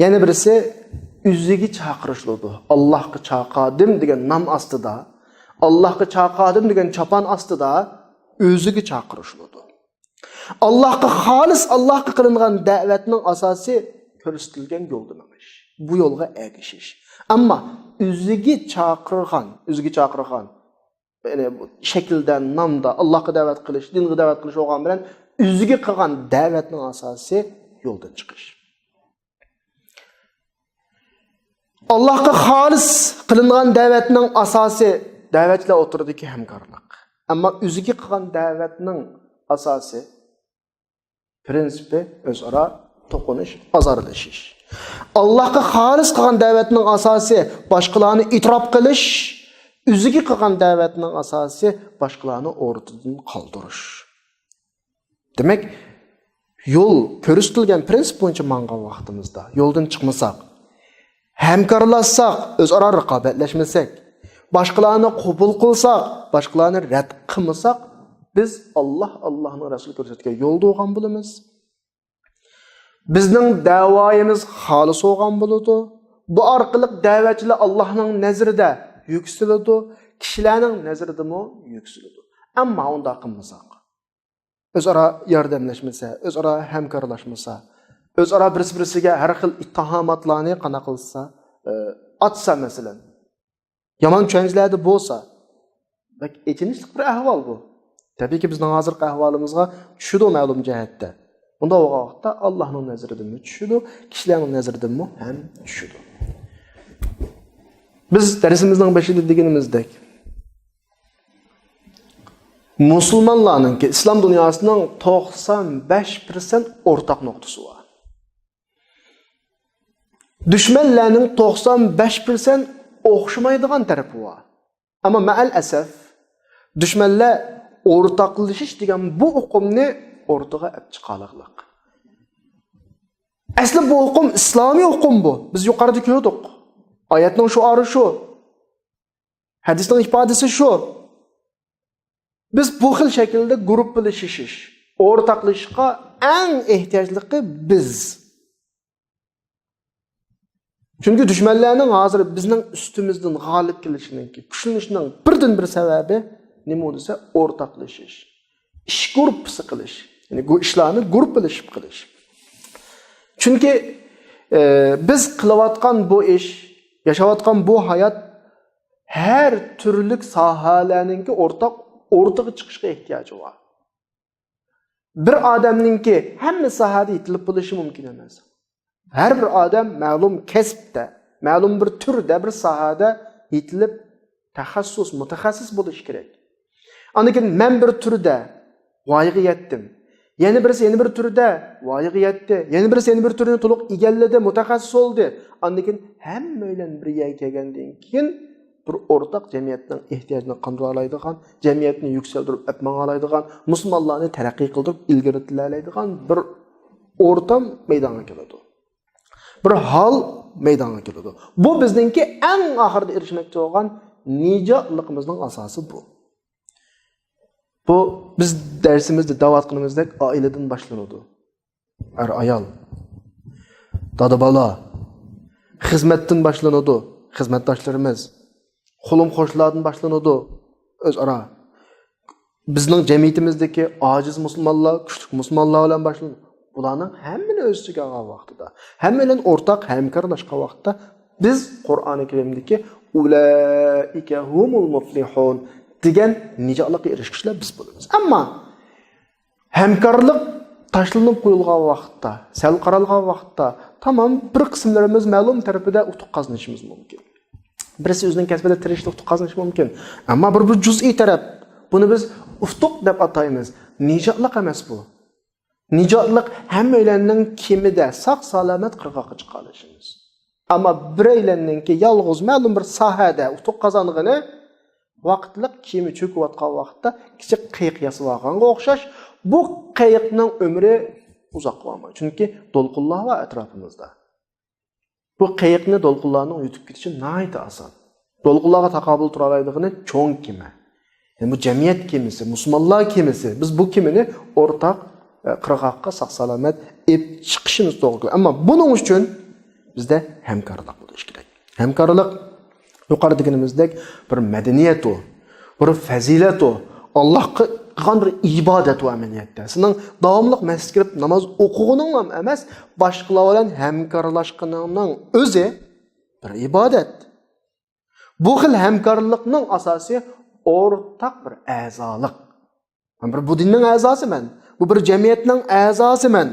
يەنە بىرسى ئۆزىگە چاقىرىش بولىدۇ. ئاللاھقا چاقادىم دېگەن نام ئاستىدا، ئاللاھقا چاقادىم دېگەن چاپان ئاستىدا ئۆزىگە چاقىرىش بولىدۇ. ئاللاھقا خالىس، ئاللاھقا قىلىنغان دەۋەتنىڭ ئاساسى كۆرسىتىلگەن يولدا مېڭىش، بۇ يولغا ئەگىشىش. ئەمما ئۆزىگە چاقىرغان، ئۆزىگە چاقىرغان، يەنى بۇ شەكىلدە، نامدا، ئاللاھقا دەۋەت قىلىش، دىنغا دەۋەت قىلىش بولغان بىلەن ئۆزىگە قىلغان دەۋەتنىڭ ئاساسى يولدىن چىقىش. ئاللاھقا خالىس قىلىنغان دەۋەتنىڭ ئاساسى دەۋەتچىلەر ئوتتۇرىدىكى ھەمكارلىق. ئەمما ئۆزىگە قىلغان دەۋەتنىڭ ئاساسى، پرىنسىپى ئۆزئارا توقۇنۇش، ئازارلىشىش. ئاللاھقا خالىس قىلغان دەۋەتنىڭ ئاساسى باشقىلارنى ئېتىراپ قىلىش، ئۆزىگە قىلغان دەۋەتنىڭ ئاساسى باشقىلارنى ئورتىدىن قالدۇرۇش. دېمەك، يول كۆرسىتىلگەن پرىنسىپ بويىچە ماڭغان ۋاقتىمىزدا يولدىن چىقمىساق، ھەمكارلاشساق، ئۆزئارا رىقابەتلەشمىسەك، باشقىلارنى قوبۇل قىلساق، باشقىلارنى رەت قىلمىساق، بىز ئاللاھ، ئاللاھنىڭ رەسۇلى كۆرسەتكەن يولدا بولغان بولىمىز. بىزنىڭ دەۋايىمىز خالىس بولغان بولىدۇ. بۇ ئارقىلىق دەۋەتچىلەر ئاللاھنىڭ نەزىرىدە يۈكسىلىدۇ، كىشىلەرنىڭ نەزىرىدىمۇ يۈكسىلىدۇ. ئەمما ئۇنداق قىلمىساق، ئۆزئارا ياردەملەشمىسە، ئۆزئارا ھەمكارلاشمىسا، ئۆزئارا بىرسى-بىرسىگە ھەر خىل ئىتتىھاماتلارنى قانداق قىلسا، ئى، ئاتسا مەسىلەن، يامان چۈشەنچىلەردە بولسا، بەك ئېچىنىشلىق بىر ئەھۋال بۇ. تەبىئىيكى، بىزنىڭ ھازىرقى ئەھۋالىمىزغا چۈشىدۇ مەلۇم جەھەتتە. بۇنداق بولغان ۋاقىتتا ئاللاھنىڭ نەزىرىدىنمۇ چۈشىدۇ، كىشىلەرنىڭ نەزىرىدىنمۇ ھەم چۈشىدۇ. بىز دەرسىمىزنىڭ بېشىدا دېگىنىمىزدەك، مۇسۇلمانلارنىڭكى، ئىسلام دۇنياسىنىڭ توقسان بەش پىرسەنت ئورتاق نۇقتىسى بار. دۈشمەنلەرنىڭ توقسان بەش پىرسەنت ئوخشىمايدىغان تەرىپى بار. ئەمما مەئەل ئەسەف، دۈشمەنلەر ئورتاقلىشىش دېگەن بۇ ئۇقۇمنى ئوتتۇرىغا ئەپ چىقالىغلىق. ئەسلى بۇ ئۇقۇم ئىسلامىي ئۇقۇم بۇ. بىز يۇقىرىدا كۆردۇق. ئايەتنىڭ شوئارى شۇ. ھەدىسنىڭ ئىپادىسى شۇ. بىز بۇ خىل شەكىلدە گۇرۇپپىلىشىش، ئورتاقلىشىشقا ئەڭ ئېھتىياجلىقى بىز. چۈنكى دۈشمەنلەرنىڭ ھازىر بىزنىڭ ئۈستىمىزدىن غالىب كېلىشىنىڭكى، كۈچلىنىشىنىڭ بىردىنبىر سەۋەبى نېمە دېسە، ئورتاقلىشىش. ئىش گۇرۇپپىسى قىلىش. يەنى بۇ ئىشلارنى گۇرۇپپىلىشىپ قىلىش. چۈنكى، ئە، بىز قىلىۋاتقان بۇ ئىش، ياشاۋاتقان بۇ ھايات ھەر تۈرلۈك ساھەلەرنىڭكى ئورتاق، ئوتتۇرىغا چىقىشقا ئېھتىياجى بار. بىر ئادەمنىڭكى ھەممە ساھەدە يېتىلىپ بولۇشى مۇمكىن ئەمەس. ھەر بىر ئادەم مەلۇم كەسىپتە، مەلۇم بىر تۈردە، بىر ساھەدە يېتىلىپ، تەخەسسۇس، مۇتەخەسسىس بولۇشى كېرەك. ئاندىن كېيىن مەن بىر تۈردە ۋايىغا يەتتىم. يەنە بىرسى يەنە بىر تۈردە ۋايىغا يەتتى. يەنە بىرسى يەنە بىر تۈرنى تولۇق ئىگىلىدى، مۇتەخەسسىس بولدى. ئاندىن كېيىن ھەممەيلەن بىر يەرگە كەلگەندىن كېيىن بىر ئورتاق جەمئىيەتنىڭ ئېھتىياجىنى قاندۇرالايدىغان، جەمئىيەتنى يۈكسەلدۈرۈپ ئەپ ماڭالايدىغان، مۇسۇلمانلارنى تەرەققىي قىلدۇرۇپ ئىلگىرىلىتەلەيدىغان بىر ئورتام مەيدانغا كېلىدۇ. بىر ھال مەيدانغا كېلىدۇ. بۇ بىزنىڭكى ئەڭ ئاخىرىدا ئېرىشمەكچى بولغان نىجاتلىقىمىزنىڭ ئاساسى بۇ. بۇ بىز دەرسىمىزدە دەۋاتقىنىمىزدەك ئائىلىدىن باشلىنىدۇ. ئەر-ئايال، دادا-بالا، خىزمەتتىن باشلىنىدۇ. خىزمەتداشلىرىمىز، قولۇم-قوشنىلاردىن باشلىنىدۇ. ئۆزئارا بىزنىڭ جەمئىيىتىمىزدىكى ئاجىز مۇسۇلمانلار، كۈچلۈك مۇسۇلمانلار بىلەن باشلىنىدۇ. بۇلارنىڭ ھەممىنى ئۆز ئىچىگە ئالغان ۋاقتىدا، ھەممە بىلەن ئورتاق ھەمكارلاشقان ۋاقىتتا بىز قۇرئانى كەرىمدىكى «ئۇلائىكە ھۇمۇل مۇفلىھۇن» دېگەن نىجاتلىققا ئېرىشكۈچىلەر بىز بولىمىز. ئەمما ھەمكارلىق تاشلىنىپ قويۇلغان ۋاقىتتا، سەل قارالغان ۋاقىتتا، تامام بىر قىسىملىرىمىز مەلۇم تەرىپىدە ئۇتۇق قازىنىشىمىز مۇمكىن. بىرسى ئۆزىنىڭ كەسپىدە تىرىشىپ ئۇتۇق قازىنىشى مۇمكىن. ئەمما بىر، بىر جۈزئىي تەرەپ. بۇنى بىز ئۇتۇق دەپ ئاتايمىز. نىجاتلىق ئەمەس بۇ. نىجاتلىق ھەممەيلەننىڭ كېمىدە ساق-سالامەت قىرغاققا چىقالىشىمىز. ئەمما بىرەيلەننىڭكى يالغۇز مەلۇم بىر ساھەدە ئۇتۇق قازانغىنى ۋاقىتلىق كېمە چۆكۈۋاتقان ۋاقىتتا كىچىك قېيىق ياسىۋالغانغا ئوخشاش، بۇ قېيىقنىڭ ئۆمرى ئۇزاققا بارمايدۇ. چۈنكى دولقۇنلار بار ئەتراپىمىزدا. بۇ قېيىقنى دولقۇنلارنىڭ يۇتۇپ كېتىشى ناھايىتى ئاسان. دولقۇنلارغا تاقابىل تۇرالايدىغىنى چوڭ كېمە. يەنى بۇ جەمئىيەت كېمىسى، مۇسۇلمانلار كېمىسى. بىز بۇ كېمىنى ئورتاق، ئە، قىرغاققا ساق-سالامەت ئېلىپ چىقىشىمىز توغرا كېلىدۇ. ئەمما بۇنىڭ ئۈچۈن بىزدە ھەمكارلىق بولۇشى كېرەك. ھەمكارلىق يۇقىرىدا دېگىنىمىزدەك بىر مەدەنىيەت ئۇ، بىر پەزىلەت ئۇ، ئاللاھقا قىلغان بىر ئىبادەت ئۇ ئەمەلىيەتتە. سېنىڭ داۋاملىق مەسچىتكە كىرىپ ناماز ئوقۇغىنىڭلام ئەمەس، باشقىلار بىلەن ھەمكارلاشقىنىڭنىڭ ئۆزى بىر ئىبادەت. بۇ خىل ھەمكارلىقنىڭ ئاساسى ئورتاق بىر ئەزالىق. مەن بىر بۇ دىننىڭ ئەزاسىمەن. بۇ بىر جەمئىيەتنىڭ ئەزاسىمەن.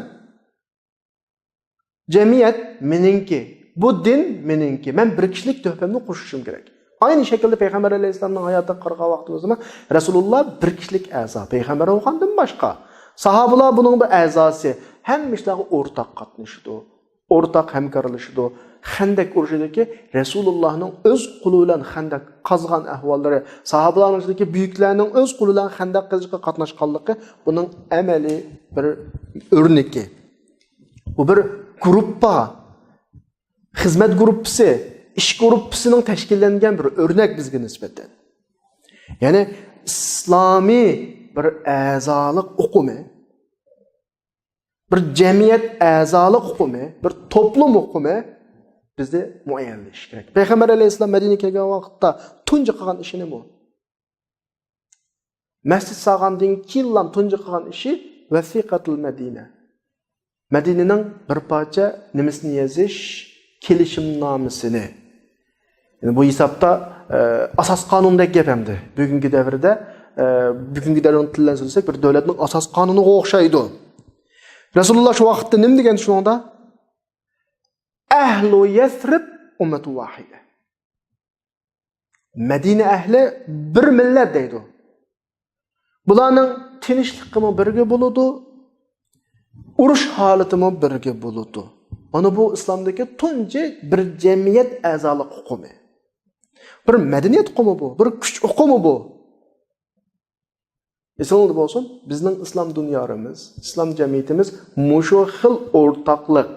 جەمئىيەت مېنىڭكى، بۇ دىن مېنىڭكى. مەن بىر كىشىلىك تۆھپەمنى قوشۇشۇم كېرەك. ئاينى شەكىلدە پەيغەمبەر ئەلەيھىسسالامنىڭ ھاياتىغا قارىغان ۋاقتىمىزدىمۇ رەسۇلۇللا بىر كىشىلىك ئەزا، پەيغەمبەر بولغاندىن باشقا. ساھابىلار بۇنىڭ بىر ئەزاسى، ھەممە ئىشلارغا ئورتاق قاتنىشىدۇ، ئورتاق ھەمكارلىشىدۇ. خەندەك ئۇرۇشىدىكى رەسۇلۇللانىڭ ئۆز قولى بىلەن خەندەك قازغان ئەھۋاللىرى، ساھابىلارنىڭ ئىچىدىكى بۈيۈكلەرنىڭ ئۆز قولى بىلەن خەندەك قېزىشقا قاتناشقانلىقى بۇنىڭ ئەمەلىي بىر ئۆرنىكى. بۇ بىر گۇرۇپپا، خىزمەت گۇرۇپپىسى، ئىش گۇرۇپپىسىنىڭ تەشكىللەنگەن بىر ئۆرنەك بىزگە نىسبەتەن. يەنى ئىسلامىي بىر ئەزالىق ئۇقۇمى، بىر جەمئىيەت ئەزالىق ئۇقۇمى، بىر توپلۇم ئۇقۇمى بىزدە مۇئەييەنلىشىشى كېرەك. پەيغەمبەر ئەلەيھىسسالام مەدىنىگە كەلگەن ۋاقىتتا تۇنجى قىلغان ئىشى نېمە؟ مەسچىت سالغاندىن كېيىنلا تۇنجى قىلغان ئىشى ۋەسىقەتۇل مەدىنە. مەدىنىنىڭ بىر پارچە نېمىسىنى يېزىش، كېلىشىمنامىسىنى. يەنى بۇ ھېسابتا، ئە، ئاساس قانۇندەك گەپ ئەمدى. بۈگۈنكى دەۋردە، ئە، بۈگۈنكى دەۋرنىڭ تىلى بىلەن سۆزلىسەك، بىر دۆلەتنىڭ ئاساس قانۇنىغا ئوخشايدۇ. رەسۇلۇللا شۇ ۋاقىتتا نېمە دېگەن شۇنىڭدا؟ ئەھلۇ يەسرىب ئۇممەتۇ ۋاھىدە. مەدىنە ئەھلى بىر مىللەت دەيدۇ. بۇلارنىڭ تىنچلىقىمۇ بىرگە بولىدۇ، ئۇرۇش ھالىتىمۇ بىرگە بولىدۇ. مانا بۇ ئىسلامدىكى تۇنجى بىر جەمئىيەت ئەزالىق ئۇقۇمى. بىر مەدەنىيەت ئۇقۇمى بۇ، بىر كۈچ ئۇقۇمى بۇ. ئېسىڭلاردا بولسۇن، بىزنىڭ ئىسلام دۇنيارىمىز، ئىسلام جەمئىيىتىمىز مۇشۇ خىل ئورتاقلىق،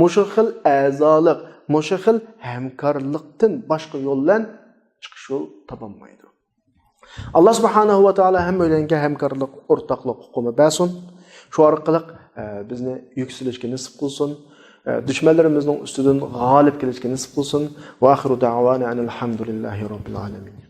مۇشۇ خىل ئەزالىق، مۇشۇ خىل ھەمكارلىقتىن باشقا يول بىلەن چىقىش يول تاپالمايدۇ. ئاللا سۇبھانەھۇ ۋە تائالا ھەممەيلەنگە ھەمكارلىق، ئورتاقلىق ئۇقۇمى بەرسۇن. شۇ ئارقىلىق، ئە، بىزنى يۈكسىلىشكە نېسىپ قىلسۇن. ئە، دۈشمەنلىرىمىزنىڭ ئۈستىدىن غالىب كېلىشكە نېسىپ قىلسۇن. ۋە ئاخىرۇ دەئۋانا ئەنىل ھەمدۇلىللاھى رەببىل ئالەمىن.